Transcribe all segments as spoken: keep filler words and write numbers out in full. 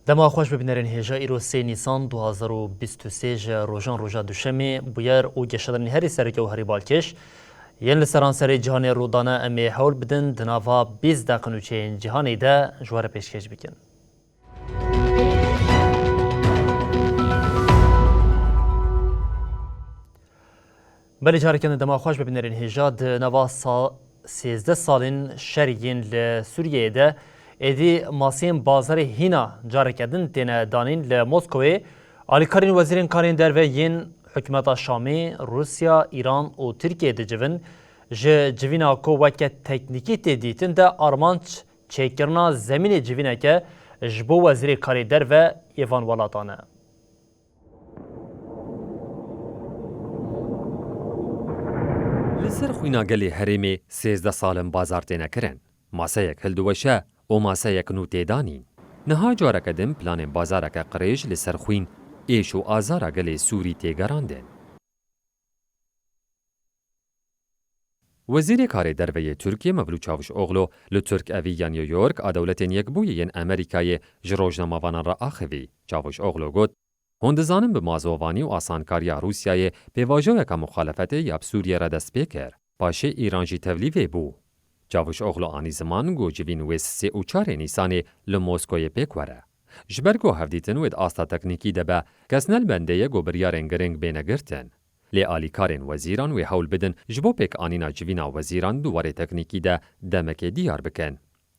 Dema xweş be bînerên hêja, îro sê Nîsan du hazar û bîst û sê ji rojan roja Duşemê, bûyer û geşedanên herî sereke û herî balkêş yên li seranserê cîhanê rû dane, em ê hewl bidin di nava bîst deqe nûçeyên cîhanê de ji we re pêşkêş bikin. Belê, careke din dema xweş be bînerên hêja. Di nava sa-, sêzdeh salên şerê yên li Sûriyeyê de êdî maseyên bazarê hîna careke din têne danîn li Moskowê. Alîkarên wezîrên karên derve yên hikûmeta Şamê, Rûsya, Îran û Tirkiyeyê dicivin. Ji civîna ku weke teknîkî tê dîtin de armanc çêkirina zemînê civîneke ji bo wezîrê karê derve yê van welatan e. Li ser xwîna gelê herêmê sêzdeh sal in bazar têne kirin. Maseyek hildiweşe û maseyek nû tê danîn. Niha careke din planên bazareke qirêj li ser xwîn, êş û azara gelê Sûrî tê gerandin. Wezîrê Karê Derve yê Tirkiyê Mevlût Çavuşoglu li Tirk Evî ya New York a Dewletên Yekbûyî yên Amerîkayê ji rojnamevanan re axivî. Çavuşoglu got, hûn dizanin bi mazovanî û asankariya Rûsyayê pêvajoyeke muxalefetê ya bi Sûriyê re dest pê kir. Paşê Îran jî tevlî vê bû. Çavuşoglu anî ziman ku civîn wê sê û çarê Nîsanê li Moskoyê pêk were. Ji ber ku hevdîtin wê di asta teknîkî de be, kes ne li bendê ye ku biryarên giring bêne girtin. Lê alîkarên wezîran wê hewl bidin ji bo pêkanîna civîna wezîran di warê teknîkî de demekê diyar bikin.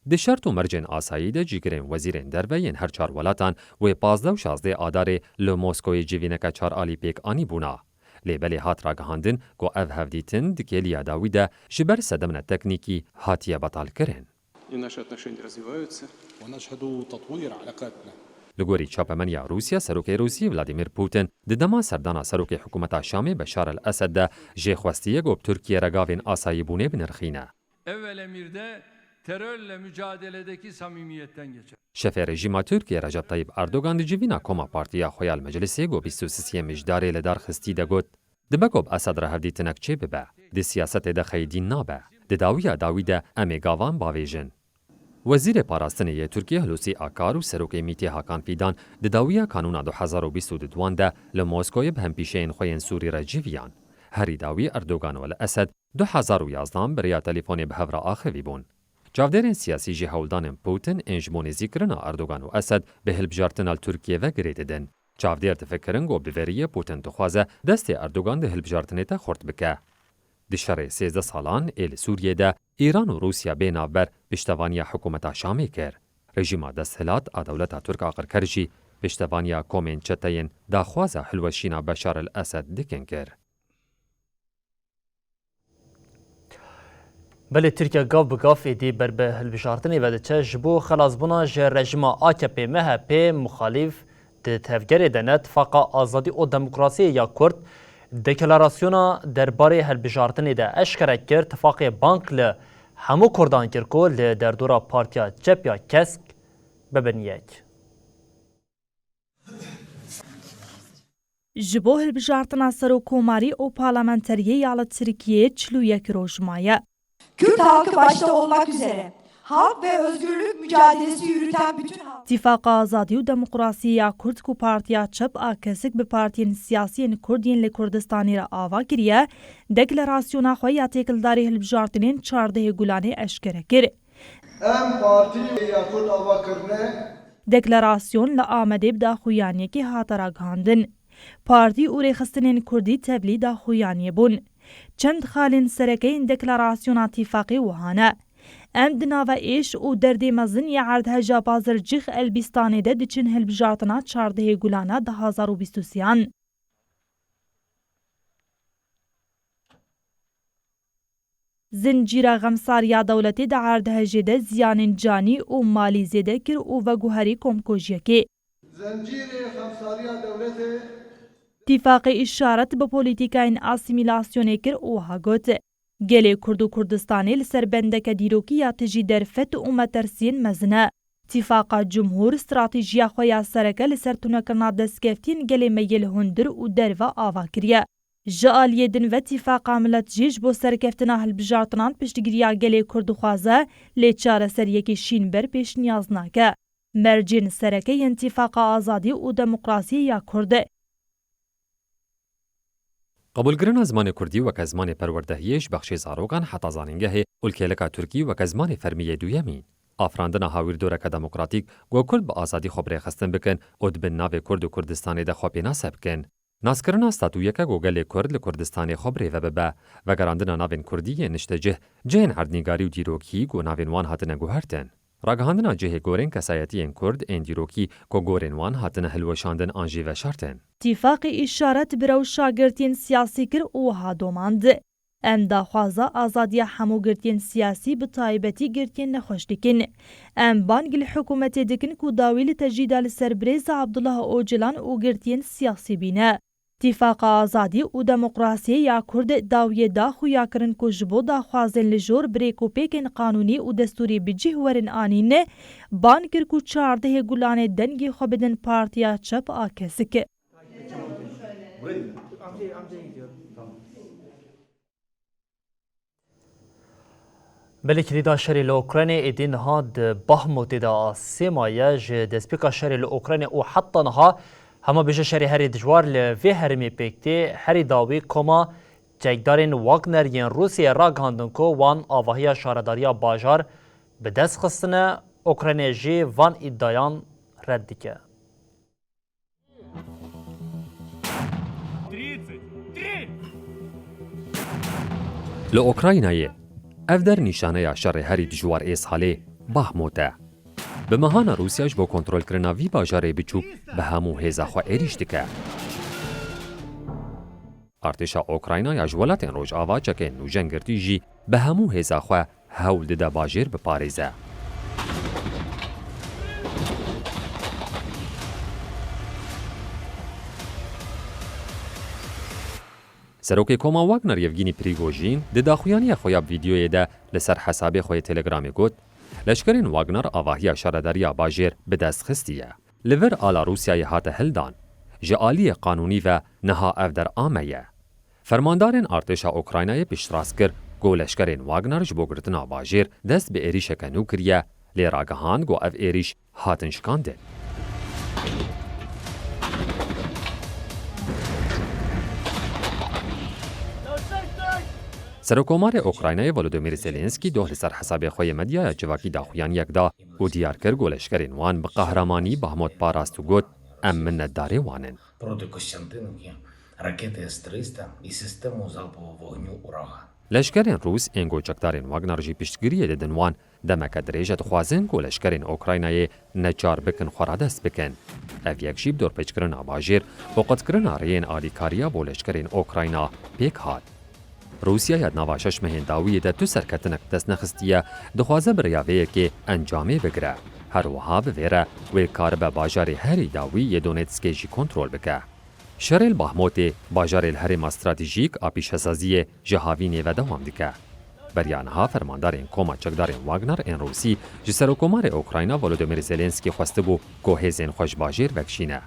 Di şert û mercên asayî de cîgirên wezîrên derve yên her çar welatan wê pazdeh û şazdeh Adarê li Moskoyê civîneke çar alî pêk anîbûna. Lê belê hat ragihandin ku ev hevdîtin di kêliya dawî de ji ber sedemine teknîkî hatiye betalkirin. И наши отношения развиваются. ونشهد تطوير علاقاتنا. Li gorî çapemeniya Rûsya, Serokê Rûsî Vladimir Putin di dema serdana serokê hikûmeta Şamê Beşar el Esed de jê xwestiye ku bi Tirkiye re gavên asayîbûnê binirxîne. Evvel emirde terörle mücadeledeki samimiyetten geçer. Şefê rejîma Tirkiyê Recep Tayyip Erdogan di civîna koma partiya xwe ya li meclisê ku bîst û sisiyê Mijdarê li dar xistî de got, dibe ku bi Esed re hevdîtinek çêbibe, di siyasetê de xeyidîn nabe. Di dawiya dawî de em ê gavan bavêjin. Wezîrê Parastinê yê Tirkiyê Hulusi Akar û Serokê MÎT'ê Hakan Fidan di dawiya kanûna du hezar û bîst û duduan de li Moskoyê bi hempîşeyên xwe yên Sûrî re civiyan. Herî dawî Erdogan û El Esed du hezar û yazdehan bi rêya telîfonê bi hev re axivî bûn. Çavdêrên siyasî jî hewldanên Putin ên ji bo nêzîkkirina Erdogan û Esed bi hilbijartina li Tirkiyê ve girê didin. Çavdêr difikirin ku bi vê rêyê Putin dixwaze destê Erdogan di hilbijartinê de xurt bike. Di şerê sêzdeh salan ê li Sûriyê de Îran û Rûsya bê navber piştevaniya hikûmeta Şamê kir. Rejîma desthilat a dewleta Tirk a qirker jî piştevaniya komên çeteyên daxwaza hilweşîna Beşar el Esed dikin kir. Belê Tirkiye gav bi gav êdî ber bi hilbijartinê ve diçe. Ji bo xelasbûna ji rejîma A K P M H P muxalîf di tevgerê de ne, Tifaqa Azadî û Demokrasiyê ya Kurd deklarasyona derbarê hilbijartinê de eşkere kir, tifaqê bang li hemû Kurdan kir ku li derdora Partiya Çep ya Kesk bibin yek. Ji bo hilbijartina serokkomarî û parlamenteriyê ya li Tirkiyeyê çil û yek roj maye. Kürt halkı başta olmak üzere halk ve özgürlük mücadelesi yürüten bütün halk Tifaqa Azadî û Demokrasiyê ya Kurd ku Partiya Çep a Kesik bi partiyên siyasî yên Kurd yên li Kurdistanê re ava kiriye, deklarasyona xwe ya têkildarî hilbijartinên çardehê Gulanê eşkere kir. Em partî ya Kurd ava kirine. Deklarasyon li Amedê bi daxuyaniyekê hate ragihandin. Partî û rêxistinên Kurdî tevlî daxuyaniyê bûn. Çend xalên sereke yên deklarasyona tîfaqê wiha ne. Em di nava êş û derdê mezin yê erdheja Bazircix Elbîstanê de diçin hilbijartina çardehê Gulana du hazar û bîst û sêyan. Zincîra xemsariya dewletê di erdhejê de ziyanên canî û malî zêde kir û veguherî komkujiyekê. Zincîrê xemsariya dewletê. Tîfaqê îşaret bi polîtîkayên asîmîlasyonê kir û wiha got, Gelê Kurd û Kurdistanê li ser bendeke dîrokî ya tijî derfet û metirsiyên mezin e. Tîfaqa Cumhûr stratejiya xwe ya sereke li ser tunekirina destkeftiyên gelê me yê li hundir û derve ava kiriye. Ji aliyê din ve Tîfaqa Milet jî ji bo serkeftina hilbijartinan piştgiriya gelê Kurd dixwaze, lê çareseriyekî şînber pêşniyaz nake. Mercên sereke yên Tîfaqa Azadî û Demokrasiyê ya Kurd. Qebûlkirina zimanê kurdî weke zimanê perwerdehiyê ji bexşê zarokan heta zanîngehê û li kêleka tirkî weke zimanê fermî yê duyemîn. Afirandina hawîrdoreke demokratîk ku kurd bi azadî xwe birêxistin bikin û di bin navê Kurd û Kurdistanê de xwe pênase bikin. Naskirina statûyeke ku gelê kurd li Kurdistanê xwe birêve bibe, vegerandina navên kurdî yên niştecih, cihên erdnîgarî û dîrokî ku navên wan hatine guhertin. Ragihandina cihê gorên kesayetiyên kurd ên dîrokî ku gorên wan hatine hilweşandin an jî veşartin. Tîfaqê îşaret bi rewşa girtiyên siyasî kir û wiha domand, Em daxwaza azadiya hemû girtiyên siyasî, bi taybetî girtiyên nexweş dikin. Em bang li hikûmetê dikin ku dawî li tecrîda li ser birêz Abdullah Ocalan û girtiyên siyasî bîne. Tîfaqa Azadî û Demokrasiyê ya Kurd dawiyê da xuya kirin ku ji bo daxwazên li jor bi rêk û pêkên qanûnî û destûrî bi cih werin anîn, bang kir ku çardehê Gulanê dengê xwe bidin Partiya Çep a Kesik. Belê kilîda şerê li Ukraynê êdî niha di Bahmutê de a sê maye ji destpêka şerê li Ukraynê û heta niha hema bêje şerê herî dijwar li vê herêmê pêk tê. Herî dawî koma çekdarên Wagner yên Rûsyayê ragihandin ku wan avahiya şaredariya bajar bi dest xistine. Ukrayna jî van îdiayan red dike. Li Ukraynayê ev der nîşaneya şerê herî dijwar ê salê Bahmut e. Bi mehana Rûsya ji bo kontrolkirina vî bajarê biçûk bi hemû hêza xwe êrîş dike. Artêşa Ukrayna ya ji welatên Rojava çekên nûjen girtî jî bi hemû hêza xwe hewl dide bajêr biparêze. Serokê Koma Wagner Yevgînî Prîgojîn di daxuyaniya xwe ya bi vîdyoyê de li ser hesabê xwe yê Telegramê got, Leşkerên Wagner avahiya şaredariya bajêr bi dest xistiye. Li vir ala Rûsyayê hate hildan. Ji aliyê qanûnî ve niha ev der a me ye. Fermandarên artêşa Ukraynayê piştrast kir ku leşkerên Wagner ji bo girtina bajêr dest bi êrîşeke nû kiriye, lê ragihand ku ev êrîş hatin şikandin. Serokomarê Ukraynayê Volodymyr Zelensky doh li ser hesabê xwe yê medyaya civakî daxuyaniyek da û diyar kir ku leşkerên wan bi qehremanî Bahmut parast û got, Em minnetdarê wan in. Проти Костянтинівки ракети С триста і систему залпового вогню Ураган. Leşkerên Rûs ên ku çekdarên Wagner jî piştgiriyê didin wan, demeke dirêj e dixwazin ku leşkerên Ukraynayê neçar bikin xwe radest bikin. Ev yek jî bi dorpêçkirina bajêr û qetkirina rêyên alîkariya bo leşkerên Ukrayna pêk hat. Rûsya ya di nava şeş mehên dawiyê de tu serketinek bi dest nexistiye, dixwaze bi rêya vê yekê encamê bigire. Her wiha bi vê re wê karibe bajarê herî dawî yê Donetskê jî kontrol bike. Şerê li Bahmotê, bajarê li herêma stratejîk a pîşesaziyê, ji havînê ve dewam dike. Beriya niha fermandarên Koma Çekdarên Wagner ên Rûsî ji Serokomarê Ukrayna Volodymyr Zelensky xwestibû ku hêzên xwe ji bajêr vekişîne.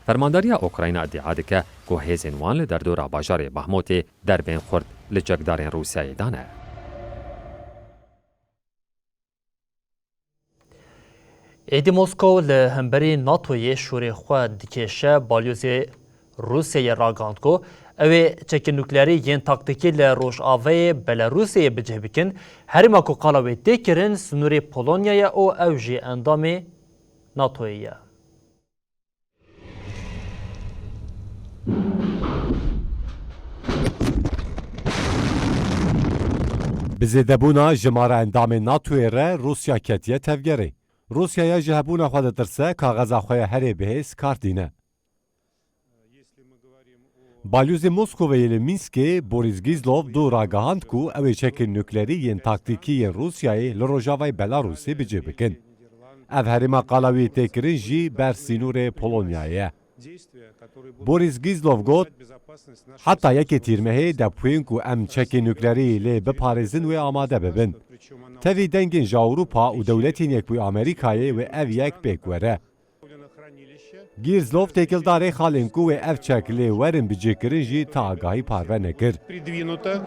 Fermandariya Ukrayna îdia dike ku hêzên wan li derdora bajarê Bahmotê derbên xurt li çekdarên Rûsyayê dane. Êdî Moskow li hemberî NATOyê şûrê xwe dikêşe, balyozê Rûsyayê ragihand ku ew ê çekên nukleerî yên taktîkî li Rojavayê Belarûsyê bi cih bikin, herêma ku qala wê tê kirin, sinûrê Polonyayê û ew jî endamê NATOyê ye. Bi zêdebûna jimara endamên NATOyê re Rûsya ketiye tevgerê. Rûsyaya ji hebûna xwe ditirse, kaxeza xwe ya herê bihêz kar tîne. Balyozê Moskoveyê li Mînskê Boris Gizlov dû ragihand ku ew ê çekên nuklerî yên taktîkî yên Rûsyayê li rojavayê Belarusê bi cih bikin. Ev herêma qala wî tê kirin jî ber sînorê Polonyayê ye. Boris Gizlov got, heta yekê Tîrmehê depxwîn ku em çekên nuklerî lê biparêzin wê amade bibin. Tevî dengên ji Ewropa û Dewletên Yekbûyî Amerîkayê wê ev yek pêk were. Gizlov têkildarê xalên ku wê ev çek lê werin bicihkirin jî ta agahî parve nekir. Придвинута,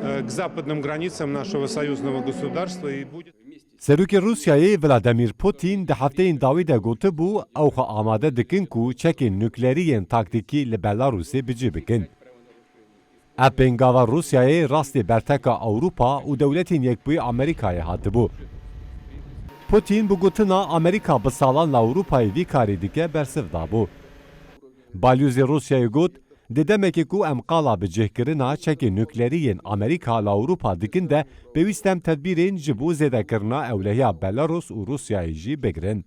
э, к западным границам нашего союзного государства и будет Serokê Rûsyayê Vladimir Putin di hefteyên dawî de gotibû, ew xwe amade dikin ku çekên nuklerî yên taktîkî li Belarusê bi cih bikin. Ev pêngava Rûsyayê rastê berteka Ewropa û Dewletên Yekbûyî Amerîkayê hatibû. Putin bi gotina Amerîka bi salan li Ewropayê vî karî dike bersiv dabû. Balyozê Rûsyayê got, di demekê ku em qala bicihkirina çekên nuklerî yên Amerîka li Ewropa dikin de, pêwîst em tedbîrên ji bo zêdekirina ewlehiya Belarus û Rûsyayê jî bigirin.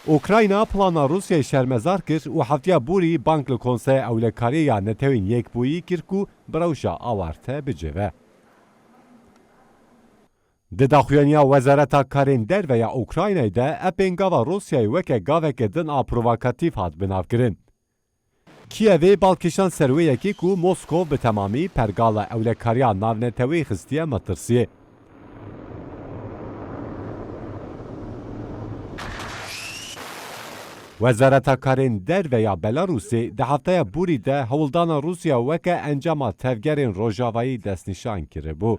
Ukrayna plana Rûsyayê şermezar kir û heftiya borî bang li Konseya Ewlekariyê ya Netewên Yekbûyî kir ku bi rewşa awarte bicive. Di daxuyaniya Wezareta Karên Derve ya Ukraynayê de ev pêngava Rûsyayê weke gaveke din a provokatîf hat binavkirin. Kîevê bal kişand ser wê yekê ku Moskov bi temamî pergala ewlekariya navneteweyî xistiye metirsiyê. Wezareta Karên Derve ya Belarusê di hefteya borî de hewldana Rûsya weke encama tevgerên Rojavayî destnîşan kiribû.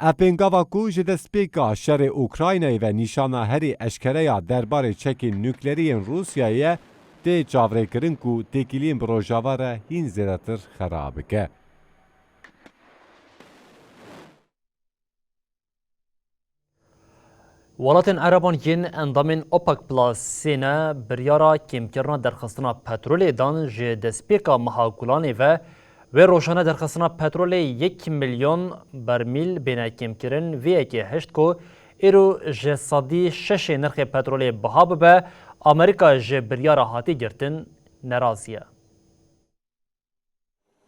Ev pêngava ku ji destpêka şerê Ukraynayê ve nîşana herî eşkere ya derbarê çekên nuklerî yên Rûsyayê ye, tê çavrêkirin ku têkiliyên bi Rojava re hîn zêdetir xera bike. Welatên Ereban yên endamên OPEC Plus sê ne biryara kêmkirina derxistina petrolê dan. Ji destpêka meha Gulanê ve wê rojane derxistina petrolê yek milyon bermîl bêne kêmkirin. Vê yekê hişt ku îro ji sedî şeşê nirxê petrolê biha bibe, Amerîka ji biryara hatî girtin nerazî ye.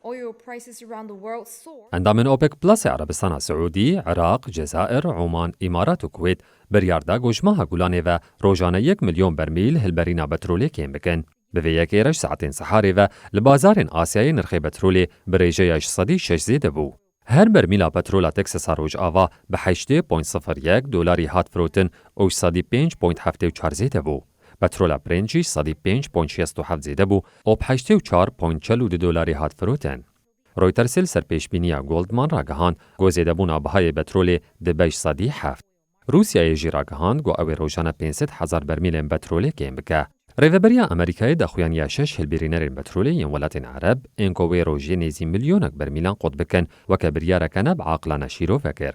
Oil prices around the world soar. Endamên OPEC Plus ê Erebistana Siûdî, Iraq, Cezayir, Oman, Îmarat û Kuwêt biryar da ku ji meha Gulanê ve rojane yek milyon bermîl hilberîna petrolê kêm bikin. Bi vê yekê re ji saetên siharê ve li bazarên Asyayê nirxê petrolê bi rêjeya ji sedî şeş zêde bû. Her bermîla petrola Texasa Rojava bi heştê ponc sifir yek dolarî hat firotin û ji sedî pênc ponc heftê û çar zêde bû. Petrola Brent jî sedî pênc ponc şêst û heft zêde bû û bi heştê û çar ponc çel û du dolarî hat firotin. Reutersê li ser pêşbîniya Goldman ragihand ku zêdebûna bihayê petrolê dibe ji sedî heft. Rûsyayê jî ragihand ku ew ê rojane pênc sed hezar bermîlên petrolê kêm bike. Rêveberiya Amerîkayê daxuyaniya şeş hilbirînerên petrolê yên welatên Ereb ên ku wê rojê nêzî milyonek bermîlan qut bikin, weke biryareke ne bi aqilane şîrove kir.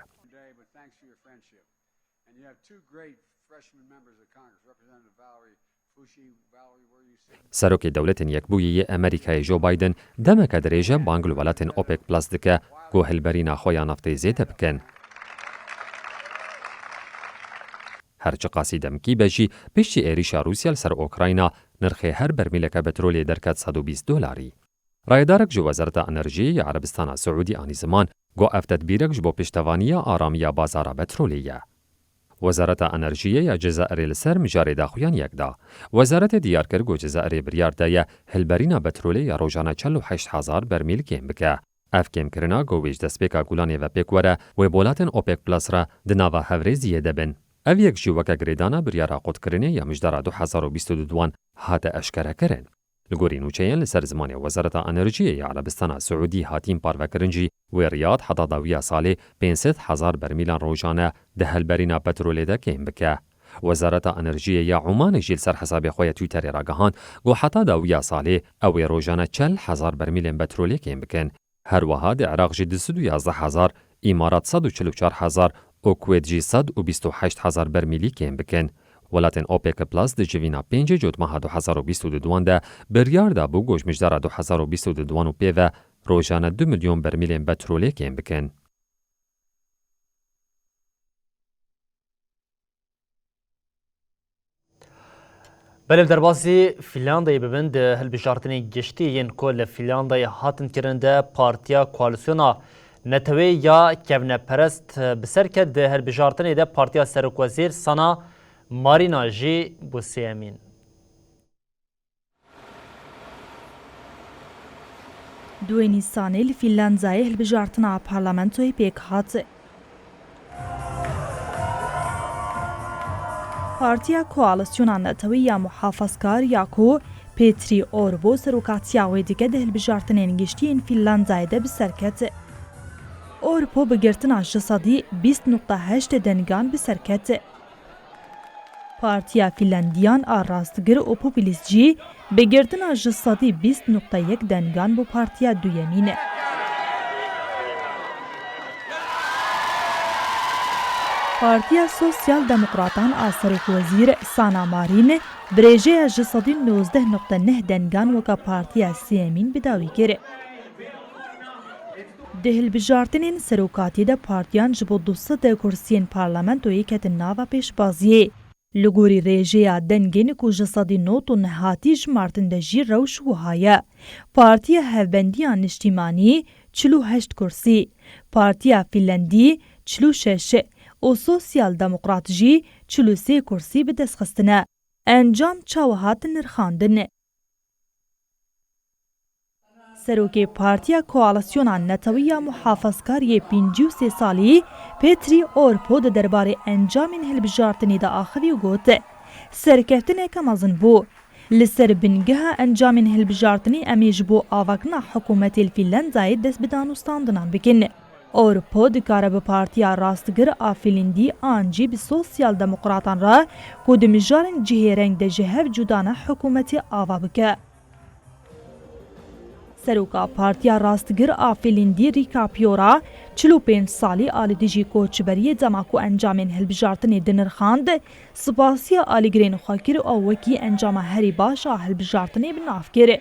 And you have two great freshman members of Congress, Representative Valerie Foushee. Valerie, where are you sitting? Serokê Dewletên Yekbûyî yê Amerîkayê Joe Biden demeke dirêj e bang li welatên OPEC Plus dike ku hilberîna xwe ya neftê zêde bikin. Her çiqasî demkî be jî, piştî êrîşa Rûsya li ser Ukrayna, nirxê her bermîleke petrolê derket sed û bîst dolarî. Rayedarek ji Wezareta Enerjiyê ya Erebistana Siûdî anî ziman ku ev tedbîrek ji bo piştevaniya aramiya bazara petrolê ye. Wezareta Enerjiyê ya Cezayirê li ser mijarê daxuyaniyek da. Wezaretê diyar kir ku Cezayirê biryar daye hilberîna petrolê ya rojane çel û heşt hezar bermîl kêm bike. Ev kêmkirina ku wê ji destpêka Gulanê ve pêk were, wê bi welatên OPEC Plus re di nava hev re zêde bin. Ev yek jî weke girêdana biryara qutkirinê ya mijdara du hezar û bîst û du hate eşkerekirin. Li gorî nûçeyên li ser zimanê Wezareta Enerjiyê ya Erebistana Siûdî hatîn parvekirin jî, wê Riyad heta dawiya salê pênc sed hezar bermîlan rojane di helberîna petrolê de kêm bike. Wezareta Enerjiyê ya Omanê jî li ser hesabê xwe ya Twitterê ragihand ku heta dawiya salê ew ê rojane çel hezar bermîlên petrolê kêm bikin. Her wiha di Iraq jî du sed û yazdeh hezar, Îmarat sed û çil û çar hezar û Kuwêt jî sed û bîst û heşt hezar bermîlî kêm bikin. Welatên OPEC Plus di civîna pêncê Cotmeha du hezar û bîst û du de biryar dabû ku ji mijdara du hezar û bîst û du û pê ve rojane du milyon bermîlên petrolê kêm bikin. Belê, bi derbasî Fînlandayê bibin, di hilbijartinên giştî yên ku li Fînlandayê hatin kirin de Partiya Koalîsyona Neteweyî ya Kevneperest bi ser ket. Di hilbijartinê de Partiya Serokwezîr Sanna Marina jî bû sêyemîn. Duê Nîsanê li Fînlandayê hilbijartina parlamentoyê pêk hat. Partiya Koalîsyona Netewî ya Muhafazkar ya ku Petri Orpo serokatiya wê dike di hilbijartinên giştî yên Fînlandayê de bi ser ket. Orpo bi girtina ji sedî bîst nokta heşt dengan bi ser ket. Partiya Fînlandiyan a rastgir û populîst jî bi girtina ji sedî bîst nokta yek dengan bû partiya duyemîn. Partiya Sosyal Demokratan a Serokwezîr Sanna Marin bi rêjeya ji sedî nozdeh nokta neh dengan weke partiya sêyemîn bi dawî kir. Di hilbijartinên serokatiyê de partiyan ji bo du sed kursiyên parlamentoyê ketin nava pêşbaziyê. Li gorî rêjeya dengên ku ji sedî nod û neh hatî jimartin de jî rewş wiha ye. Partiya Hevbendiya Niştîmanî çil û heşt kursî, Partiya Fînlandî çil û şeş û Sosyal Demokrat jî çil û sê kursî bi dest xistine. Encam çawa hat nirxandin? Serokê Partiya Koalîsyona Netewî ya Muhafazkar yê pêncî û sê salî Petri Orpo di derbarê encamên hilbijartinê de axivî û got, serkeftineke mezin bû. Li ser bingeha encamên hilbijartinê em ê ji bo avakirina hikûmetê li Fînlandayê dest bi danûstandinan bikin. Orpo dikare bi Partiya Rastgir a Fînlandî an jî bi Sosyal Demokratan re ku di mijarên cihêreng de ji hev cuda ne, hikûmetê ava bike. Seroka Partiya Rastgir a Fînlandî Rîka Piyora, çil û pênc salî a li dijî koçberiyê dema ku encamên hilbijartinê dinirxand, spasiya alîgirên xwe kir û ew wekî encama herî baş a hilbijartinê bi nav kir.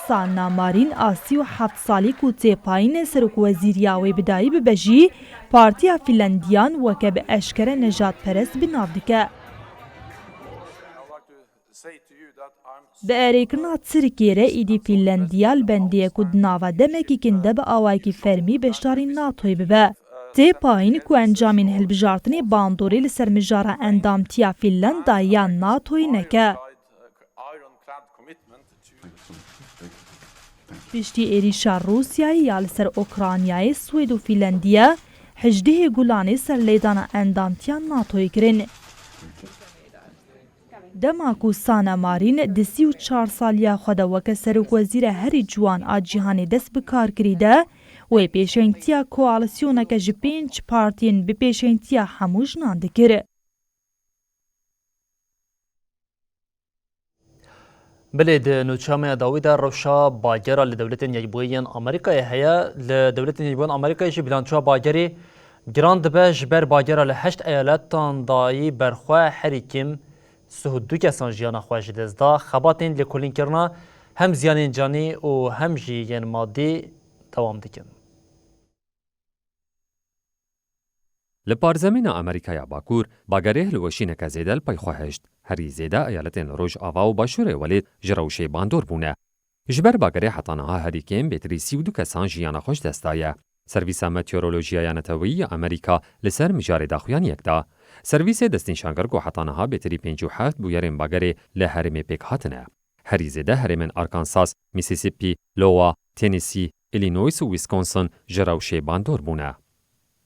Sanna Marin a sî û heft salî ku tê payînê serokwezîriya wê bi dayî bibe jî, Partiya Fînlandiyan weke bi eşkere nejadperest bi nav dike. Bi erêkirina Tirkiyê re êdî Fînlandiya li bendê ye ku di nava demekî kin de bi awayekî fermî beşdarî NATOyê bibe. Tê payîn ku encamên hilbijartinê bandorê li ser mijara endamtiya Fînlanda yan NATOyê neke. Piştî êrîşa Rûsyayê ya li ser Ukraynayê, Swêd û Fînlandiya hejdehê Gulanê serlêdana endamtiya NATOyê kirin. Dema ku Sanna Marin di sî û çar saliya xwe de weke serokwezîra herî ciwan a cîhanê dest bi kar kirî de, wê pêşengtiya koalîsyoneke ji pênc partiyên bi pêşengtiya hemû jinan dikir. Belê, di nûçeya me ya dawî de rewşa bagera li Dewletên Yekbûyî yên Amerîkayê heye. Li Dewletên Yekbûyî yên Amerîkayê jî bilançoya bagerê giran dibe. Ji ber bagera li heşt eyaletan dayî berxwe, herî kêm sih û du kesan jiyana xwe ji dest da. Xebatên lêkolînkirina hem ziyanên canî û hem jî yên madî dewam dikin. Li parzemîna Amerîkaya Bakur, bagerê hilweşîneke zêde li pey xwe hişt. Herî zêde eyaletên li Rojava û Başûrê welêt ji rewşê bandor bûne. Ji ber bagerê heta niha herî kêm bêtirî sî û du kesan jiyana xwe ji dest daye. Servîsa Meteorolojiya ya Neteweyî ya Amerîka li ser mijarê daxuyaniyek da. Servîsê destnîşan kir ku heta niha bêtirî pêncî û heft bûyerên bagerê li herêmê pêk hatine. Herî zêde herêmên Arkansas, Mississippi, Iowa, Tennessee, Illinois û Wisconsin ji rewşê bandor bûne.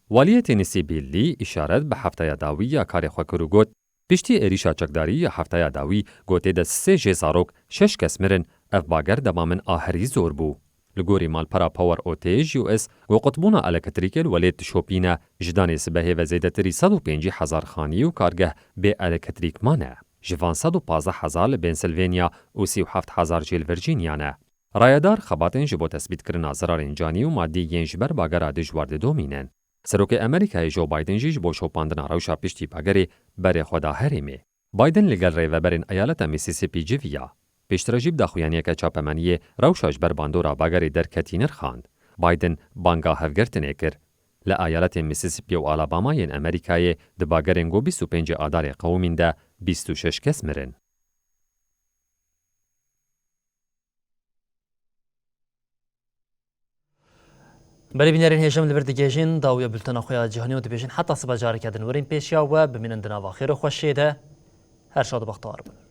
Waliyê Tennessee Bill Lee îşaret bi hefteya dawî ya karê xwe kir û got, piştî êrîşa çekdarî ya hefteya dawî ku tê de sê jê zarok, şeş kes mirin, ev bager dema min a herî zor bû. Li gorî malpera Power Outage U S, ku qutbûna elektrîkê li welêt dişopîne, ji danê sibehê ve zêdetirî sed û pêncî hezar xanî û kargeh bê elektrîk mane. Ji van sed û pazdeh hezar li Pennsylvania û sî û heft hezar jî li Virginia ne. Rayedar xebatên ji bo tesbîtkirina zirarên canî û madî yên ji ber bagera dijwar didomînin. Serokê Amerîkayê Joe Biden jî ji bo şopandina rewşa piştî bagerê berê xwe da herêmê. Biden li gel rêveberên eyaleta Mississippi civiya. Pêştre jî bi daxuyaniyeke çapemeniyê rewşa ji ber bandora bagerê derketî nirxand. Biden banga hevgirtinê kir. Li eyaletên Mississippi û Alabama yên Amerîkayê di bagerên ku bîst û pêncê Adarê qewimîn de bîst û şeş kes mirin. Berê bînerên hêjim li vir digihêjin dawiya bultena xwe ya cîhanî û dibêjin heta siba careke din werin pêşiya we bimînin di nava xêr û xweşiyê de. Her şad û bextewar bin.